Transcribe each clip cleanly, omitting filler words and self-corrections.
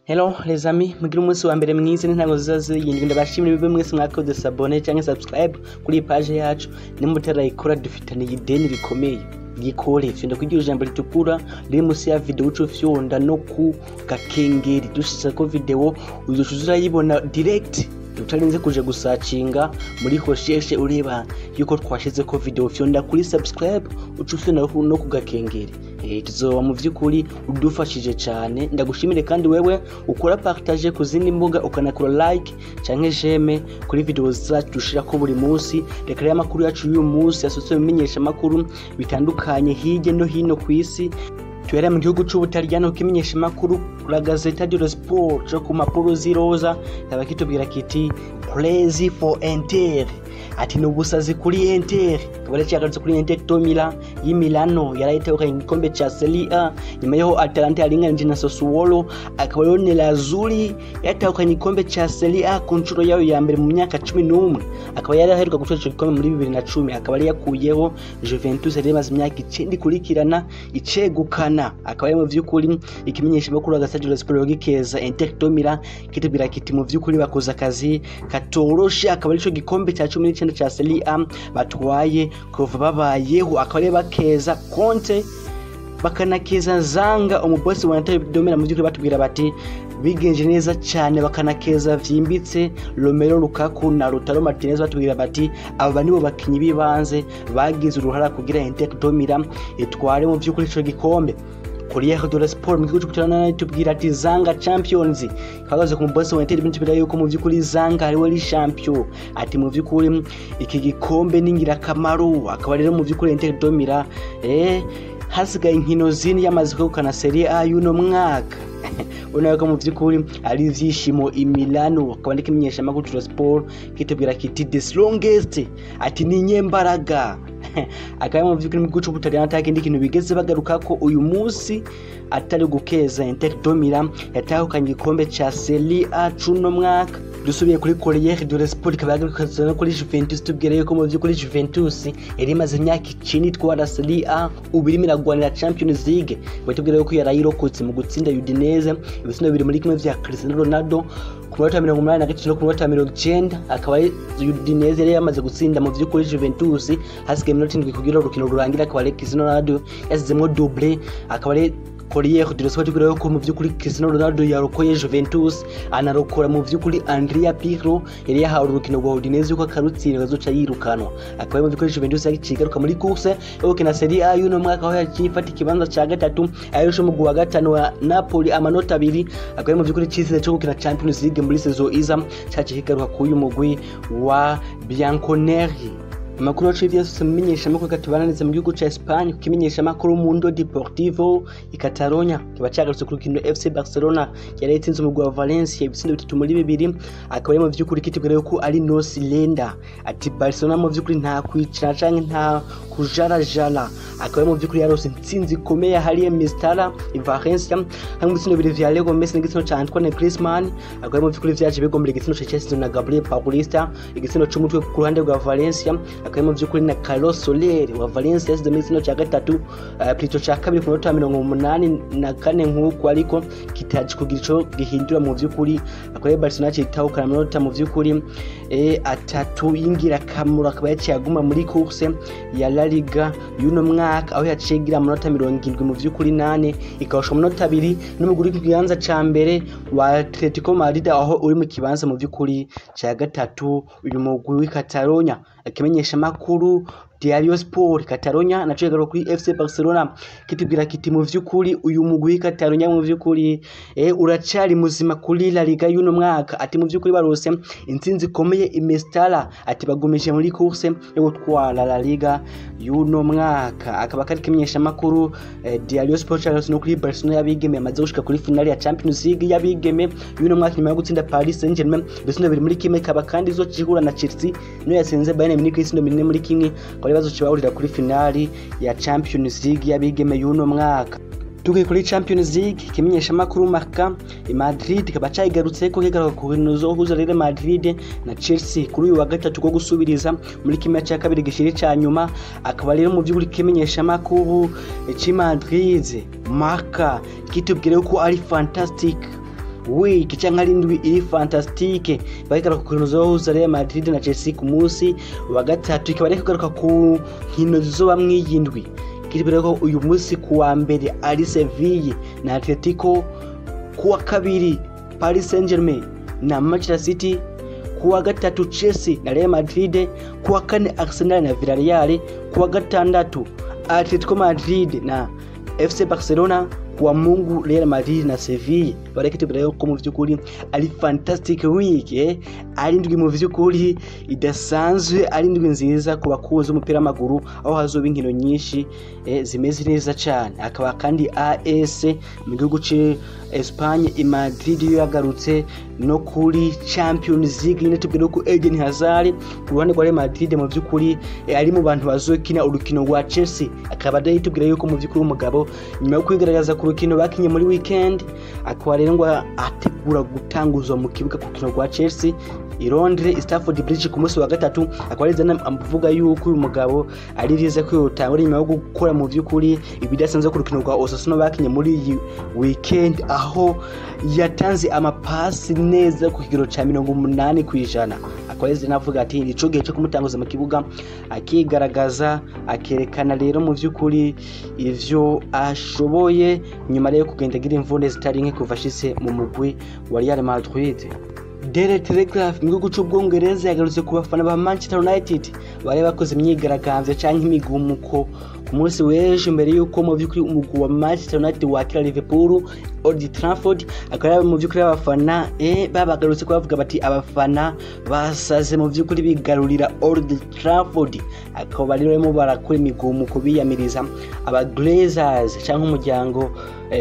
Hello les amis, mugire umunsi wa mbere mwiza n'intango ziza ziyindwi. Ndabashimira bibe mwese mwakoze s'abonner cyangwa subscribe kuri iyi page yacu. Nimutarayikora, dufitaniye ideni rikomeye, gikore. Fyonda kugira ijambo ritukura riri munsi ya video, uco fyonda no ku gakengeri. Dushizeko video, uzoca urayibona direct utarinze kuja gusacinga muri recherche ureba yuko twashizeko video. Fyonda kuri subscribe, uca ufyonda no ku gakengeri. Tuzoba mu vy'ukuri udufashije cane. Ndagushimire kandi wewe ukora partage ku zindi mbuga, ukanakora like canke j'aime kuri video zacu dushirako buri munsi. Reka rero amakuru yacu y'uyu munsi yasohotse mu bimenyesha makuru bitandukanye hirya no hino ku isi. Tuhere mu gihugu c'Ubutaliyano, kimenyesha makuru La Gazzetta dello Sport co ku mpapuro z'iroza kaba kitubwira kiti "Crazy for Inter", ati ni ubusazi kuri Inter. Kaba rero kuri Inter de Milan y'i Milano yarayitahukanye igikombe ca Serie A nyuma yaho Atalanta yaringanije na Sassuolo. Akaba rero Nerazzurri yatahukanye igikombe ca Serie A ku nshuro yayo ya mbere mu myaka 11. Akaba yari aheruka gutwara ico gikombe muri 2010. Akaba yari yakuyeho Juventus yari imaze imyaka 9 ikurikirana icegukana. Akaba ari mu vy'ukuri ikimenyesha makuru La Gazzetta dello Sport gikeza Inter de Milan, kitubwira kiti mu vy'ukuri bakoze akazi katoroshe. Akaba arico gikombe ca 19 ca Serie A batwaye kuva babayeho. Akaba ari bakeza Conte, bakanakeza Zanga, umubosi wa Inter de Milan. Mu vy'ukuri batubwira bati bigenje neza cyane. Bakanakeza vyimbitse Romelu Lukaku na Lautaro Martinez, batubwira bati aba nibo bakinyi b'ibanze bagize uruhara kugira Inter de Milan itware mu vy'ukuri ico gikombe. Corriere dello Sport mu gihugu cy'Ubutaliyani tubwira ati "Zanga Champions". Kahagaze ku mubosi wa Inter, tubwira yuko mu by'ukuri Zanga ariwe ari champion, ati mu by'ukuri iki gikombe ni ingirakamaro. Akaba rero mu by'ukuri Inter de Milan hasigaye inkino zine yamaze kwegukana Serie A y'uno mwaka. Ubona ko mu by'ukuri ari ivyishimo i Milano. Akaba ndiko imenyeshamakuru dello Sport kitubwira kiti "The strongest", ati ni nyembaraga. Akaba mu by'ukuri mu gihugu c'Ubutaliyani ata kindi kintu bigeze bagaruka ko uyu munsi atari gukeza Inter de Milan yatahukanye igikombe ca Serie A c'uno mwaka. Dusubiye kuri Corriere dello Sport, ikaba yagaruka no kuri Juventus, tubwira yuko mu by'ukuri Juventus yari imaze imyaka 9 itwara Serie A, ubu irimo iragwanira Champions League. Batubwira yuko yarayirokotse mu gutsinda Udinese ibitsindo 2-1 vya Cristiano Ronaldo ku munota wa 83 no ku munota wa 90. Akaba Udinese yari yamaze gutsinda mu vy'ukuri Juventus hasigaye iminota 7 kugira urukino rurangire. Akaba ari Cristiano Ronaldo yasizemwo double. Akaba ari Corriere dello Sport tubwira yuko mu vy'ukuri Cristiano Ronaldo yarokoye Juventus, anarokora mu vy'ukuri Andrea Pirlo yari yahawe urukino rwa Udinese yuko akarutsinda azoca yirukanwa. Akaba mu vy'ukuri Juventus yaciye igaruka muri course yo gukina Serie A y'uno mwaka, aho yaciye ifata ikibanza ca gatatu, ayarusha umugwi wa gatanu wa Napoli amanota 2. Akaba mu vy'ukuri icizere co gukina Champions League muri saison iza caciye kigaruka k'uyu mugwi wa Bianconeri. Amakuru yacu yose mumenyesha makuru katubananiza mu gihugu ca Espagne, ku kimenyesha makuru Mundo Deportivo i Catalonia kiba cagarutse ku rukino FC Barcelona yari yatsinze umugwi wa Valencia ibitsindo 3-2. Akaba ari mu vy'ukuri kitubwira yuko ari no surrender, ati Barcelona mu vy'ukuri nta kwicara canke nta kujarajara. Akaba ari mu vy'ukuri yarose intsinzi ikomeye hariya Mestalla i Valencia, hamwe ibitsindo bibiri vya Leo Messi n'igitsindo ca Antoine Griezmann. Akaba ari mu vy'ukuri vyaje bigombera igitsindo ca Chelsea na Gabriel Paulista, igitsindo c'umutwe ku ruhande rwa Valencia. Akaba mu vy'ukuri na Carlos Soler wa Valencia yasize mu gitsindo ca gatatu, plutôt ca kabiri, ku minota 84 nk'uko, ariko kitaje kugira ico gihindura mu vy'ukuri. Akaba ari Barcelona citahukana amanota mu vy'ukuri 3 y'ingirakamaro. Akaba yaciye aguma muri course ya La Liga y'uno mwaka, aho yaciye igira amanota 70 mu vy'ukuri nane, ikawusha amanota 2 n'umugwi uri ku kibanza ca mbere wa Atletico Madrid, aho uri mu kibanza mu vy'ukuri ca gatatu uyu mugwi w'i Catalonia. Ikimenyesha makuru Diario Sport Catalonia naco kigaruka kuri FC Barcelona, kitubwira kiti mu vy'ukuri uyu mugwi w'i Catalonia mu vy'ukuri uracari muzima kuri La Liga y'uno mwaka, ati mu vy'ukuri barose intsinzi ikomeye i Mestalla, ati bagumije muri course yo gutwara La Liga y'uno mwaka. Akaba kari kimenyesha makuru Diario Sport cagarutse no kuri Barcelona y'abigeme yamaze gushika kuri finale ya Champions League y'abigeme y'uno mwaka nyuma yo gutsinda Paris Saint-Germain ibitsindo 2-1. Ikaba kandi izocihura na Chelsea niyo yatsinze Bayern Munich ibitsindo 4-1. Akaba ari bazoca bahurira kuri finale ya Champions League y'abigeme y'uno mwaka. Tugiye kuri Champions League, ikimenyesha makuru Marca i Madrid kikaba cayigarutseko, kigaruka ku rukino ruzohuza Real Madrid na Chelsea kuri uyu wa gatatu rwo gusubiriza muri kimwe cya kabiri gishiri ca nyuma. Akaba rero mu by'ukuri ikimenyesha makuru c'i Madrid Marca kitubwira ko ari fantastic. week canke ari indwi iri fantastique. Bakigaruka ku nkino zizohuza Real Madrid na Chelsea ku munsi wa gatatu, ikaba ariko igaruka ku nkino zizoba mw'iyi ndwi. Kitubwira ko uyu munsi ku wa mbere ari Seville na Atletico, ku wa kabiri Paris Saint-Germain na Manchester City, ku wa gatatu Chelsea na Real Madrid, ku wa kane Arsenal na Villarreal, ku wa gatandatu Atletico Madrid na FC Barcelona, ku wa Mungu Real Madrid na Seville. Bareke tubwira ko mu vy'ukuri ari fantastic week, ari indwi mu vy'ukuri idasanzwe, ari indwi nziza ku bakunzi b'umupira w'amaguru, aho hazoba inkino nyinshi zimeze neza cane. Akaba kandi AS mu gihugu ce Espagne i Madrid yo yagarutse no kuri Champions League nyine. Tubwira ko Eden Hazard ku ruhande rwa Real Madrid mu vy'ukuri ari mu bantu bazokina urukino rwa Chelsea, akaba adahitubwira yuko mu vy'ukuri umugabo nyuma yo kwigaragaza ku rukino bakinye muri weekend, akaba rero ngo ategura gutanguzwa mu kibuga ku rukino rwa Chelsea i Londres, Stamford Bridge ku munsi wa gatatu. Akaba ariza avuga yuko uyu mugabo ari vyiza ko yotangura nyuma yo gukora mu vy'ukuri ibidasanzwe ku rukino rwa Osasuna bakinye muri iyi weekend, aho yatanze amapasi neza ku kigero ca 80%. Akaba ariza navuga ati nico gihe cyo kumutanguza mu kibuga, akigaragaza, akerekana rero mu vy'ukuri ivyo ashoboye, nyuma rero kugenda agira imvune zitari nke kuva ashitse mu mugwi wa Real Madrid. Daily Telegraph mu gihugu c'Ubwongereza yagarutse ku bafana ba Manchester United bari bakoze imyigaragambyo canke imigumuko ku munsi w'ejo mbere y'uko mu vy'ukuri umugwi wa Manchester United wakira Liverpool Old Trafford. Akaba ari mu vy'ukuri abafana babagarutse ko bavuga bati abafana basaze mu vy'ukuri bigarurira Old Trafford. Akaba rero barimo barakora imigumuko biyamiriza aba Glazers canke umuryango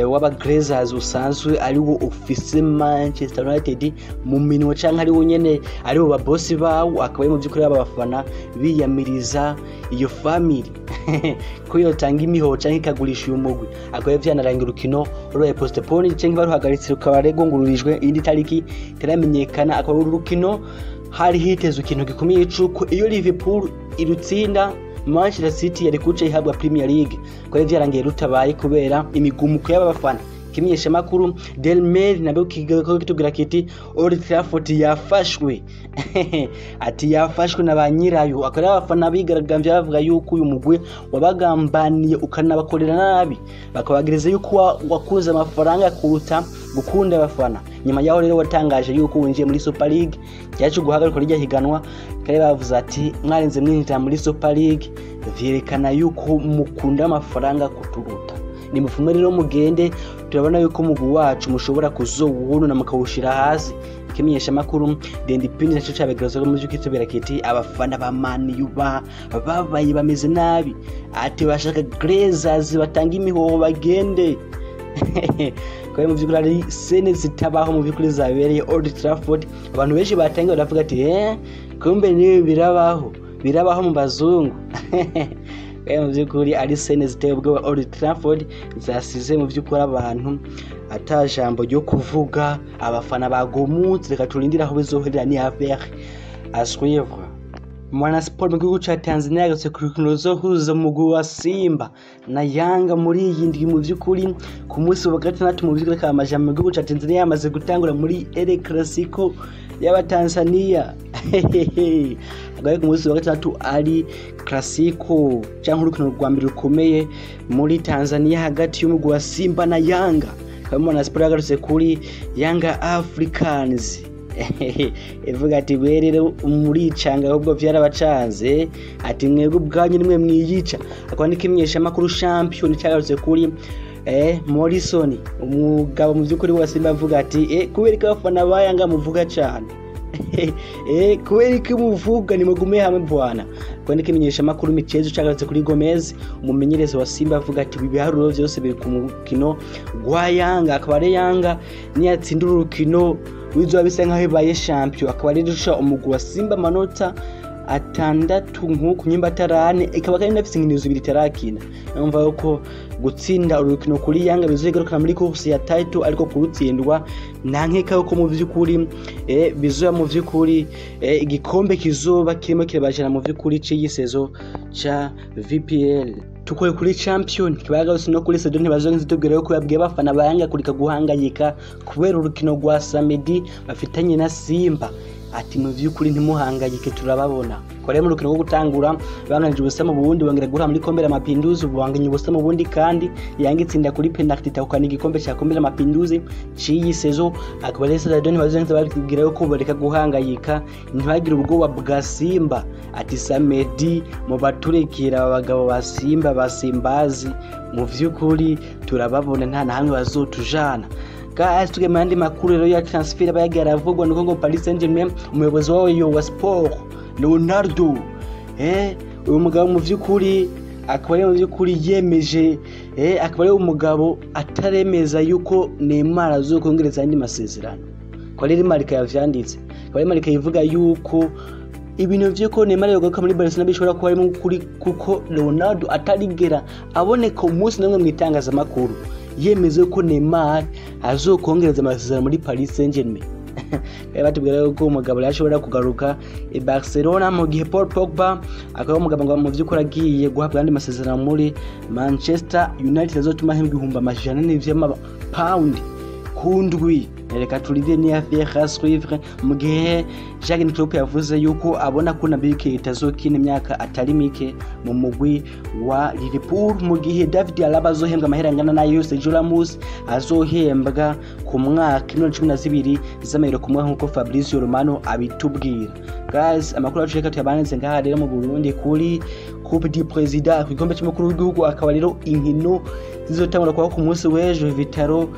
w'aba Glazers usanzwe ari wo ufise Manchester United mu minwe, canke ari wo nyene ari bo babosi bawo. Akaba ari mu vy'ukuri aba bafana biyamiriza iyo family ko yotanga imihoho canke ikagurisha uyu mugwi. Akaba vyanarangira urukino rubaye postpone canke baruhagaritse, rukaba rwungururijwe iyindi tariki itaramenyekana. Akaba uru rukino hari hitezwe ikintu gikomeye c'uko iyo Liverpool irutsinda, Manchester City yari kuca ihabwa Premier League. Ko vyarangiye rutabaye kubera imigumuko y'aba bafana. Ikimenyeshamakuru Daily Mail nabyo kitubwira kiti Old Trafford yafashwe, ati yafashwe na ba nyirayo. Akaba abafana bigaragambye bavuga yuko uyu mugwi wabagambaniye ukanabakorera nabi, bakabagiriza yuko wakuze amafaranga kuruta gukunda abafana. Nyuma yaho rero watangaje yuko winjiye muri Super League, ryaje guhagarikwa rijya higanwa. Kare bavuze ati mwarenze mwinjira muri Super League vyerekana yuko mukunda amafaranga kuturuta, nimufume rero mugende, turabona yuko umugwi wacu mushobora kuzowunona mukawushira hasi. Ikimenyeshamakuru The Independent naco cabigaragaza mu vy'ukuri kitubwira kiti abafana ba Man U babaye bameze nabi, ati bashaka Glazers batanga imihoho bagende. Kubera mu vy'ukuri ari scène zitabaho mu vy'ukuri zabereye Old Trafford. Abantu benshi batangiye baravuga ati kumbe nibi birabaho, birabaho mu bazungu. Mu by'ukuri ari scène ziteye ubwoba Old Trafford zasize mu by'ukuri abantu ata jambo ryo kuvuga, abafana bagumutse. Reka turindire aho bizoherera, ni affaire à suivre. Mwanasport mu gihugu ca Tanzania yagarutse ku rukino ruzohuza umugwi wa Simba na Yanga muri iyi ndwi mu vy'ukuri ku munsi wa gatandatu. Mu vy'ukuri amajambo mu gihugu ca Tanzania yamaze gutangura muri El Clasico y'Abatanzania. Akaba ku munsi wa gatandatu ari Clasico canke urukino rwa mbere rukomeye muri Tanzania hagati y'umugwi wa Simba na Yanga. Akaba Mwanasport yagarutse kuri Yanga Africans ivuga ati we rero muricanga ahubwo vyarabacanze, ati mwebwe ubwanyu nimwe mwiyica. Akaba n'ikimenyeshamakuru Champion cagarutse kuri Morrison, umugabo mu by'ukuri wa Simba, avuga ati kubera ko abafana ba Yanga muvuga cane, kubera ko muvuga, nimugume hamwe bwana. Akaba n'ikimenyeshamakuru Michezo cagarutse kuri Gomez, umumenyereza wa Simba, avuga ati ibiharuro vyose biri ku mukino gwa Yanga. Akaba ari Yanga niyatsinda urukino wizoba bisa nkaho ibaye champion. Akaba ari rusha umugwi wa Simba amanota 6 nk'uku nyimba atarane, ikaba kandi inafise inkino zibiri itarakina. Numva yuko gutsinda urukino kuri Yanga bizoyigarukana muri course ya title, ariko kurutsindwa nta nkeka yuko mu vy'ukuri bizoba mu vy'ukuri igikombe kizoba kirimo kirabajana mu vy'ukuri c'iyi saison ca VPL. Tukoye kuri champion kibagarutse no kuri Sedo ntibazonze tubwira yuko yabwiye abafana bayanga kureka guhangayika kubera urukino rwa Samedi bafitanye na Simba, ati mu vy'ukuri ntimuhangayike turababona. Kore mu rukino rwo gutangura banganije ubusa mu bundi, bongera guhura muri Kombe la Mapinduzi banganye ubusa mu bundi, kandi Yanga itsinda kuri penalty itahukana igikombe cya Kombe la Mapinduzi ciyi saison. Akaba rero Sedo ntibazonze babwira yuko bareka guhangayika ntibagire ubwoba bwa Simba, ati Samedi mu baturekera abagabo ba Simba basimbazi mu vy'ukuri turababona nta na hamwe bazotujana. Guys, tuge mu yandi makuru rero ya transfer aba yagiye aravugwa, nuko ngo Paris Saint-Germain umuyobozi wayo wa sport Leonardo, uyu mugabo mu vy'ukuri akaba ari mu vy'ukuri yemeje, akaba ari umugabo ataremeza yuko Neymar azokongereza andi masezerano. Kwa rero Marca yavyanditse, akaba ari Marca ivuga yuko ibintu vy'uko Neymar yogaruka muri Barcelona bishobora kuba harimo ukuri, kuko Leonardo atarigera aboneka umunsi n'umwe mu itangazamakuru yemeze ko Neymar azokongereza amasezerano muri Paris Saint-Germain. Batubwira yuko umugabo yashobora kugaruka i Barcelona, mu gihe Paul Pogba akaba umugabo ngo mu vy'ukuri agiye guhabwa andi masezerano muri Manchester United azotuma ahembwa 400,000 vy'amapaundi ku ndwi. Reka turinde ni affaire à suivre. Mu gihe Jurgen Klopp yavuze yuko abona ko Naby Keita azokina imyaka atari mike mu mugwi wa Liverpool, mu gihe David Alaba azohembwa amahera angana nayo Sergio Ramos azohembwa ku mwaka 12,000,000 z'amayero ku mwaka, nkuko Fabrizio Romano abitubwira. Guys, amakuru yacu reka tuyabanze ngaha. Rero mu Burundi kuri Coupe du Président, ku gikombe cy'umukuru w'igihugu, akaba rero inkino zizotangura kuba ku munsi w'ejo, Vitaro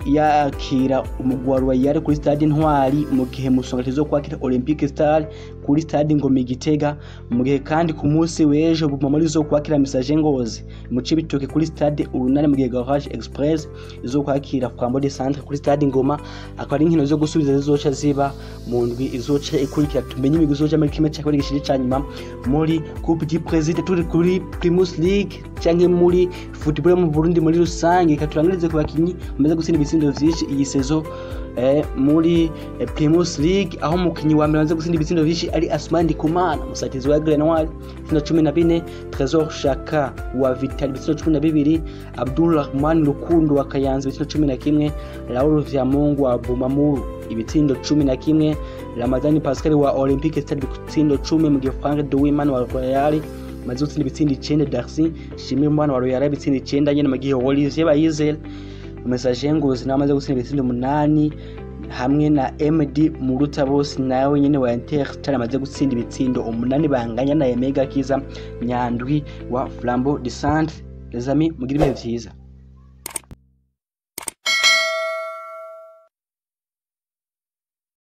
yakira umugwi wa Royal kuri stade Intwari, mu gihe Musonga zo kwakira Olympique Star kuri stade Ngoma Igitega, mu gihe kandi ku munsi w'ejo Bumamuri zo kwakira Messager Ngozi mu Cibitoke kuri stade Urunani, mu gihe Garage Express izo kwakira Flambeau du Centre kuri stade Ngoma. Akaba ari inkino zo gusubiza zizoca ziba mu ndwi izoca ikurikira, tumenye imigwi izoca muri kimwe cya kabiri gishiri ca nyuma muri Coupe du Président. Turi kuri Primus League canke muri football yo mu Burundi muri rusange, reka turangirize ku bakinyi bamaze gutsinda ibitsindo vyinshi iyi saison muri Primus League, aho umukinyi wa mbere amaze gutsinda ibitsindo vyinshi ari Asmani Ndikumana, musatizi wa Aigle Noir, ibitsindo 14, Trésor Shaka wa Vital ibitsindo 12, Abdul Rahman Rukundo wa Kayanza ibitsindo 11, Raoul Vyamungu wa Bumamuru ibitsindo 11, Ramadani Pascal wa Olympique Stade ibitsindo 10, mu gihe Frank Duwiman wa Royal maze gutsinda ibitsindo 9, Darcy Shimirimana wa Royal ibitsindo 9 nyene, mu gihe Olivier Bayizere Messager Ngozi nawe amaze gutsinda ibitsindo 8, hamwe na MD Muruta bose nawe nyene wa Inter Star amaze gutsinda ibitsindo 8, banganya na Emega Kiza Nyandwi wa Flambeau du Centre. Les amis, mugire ibihe vyiza.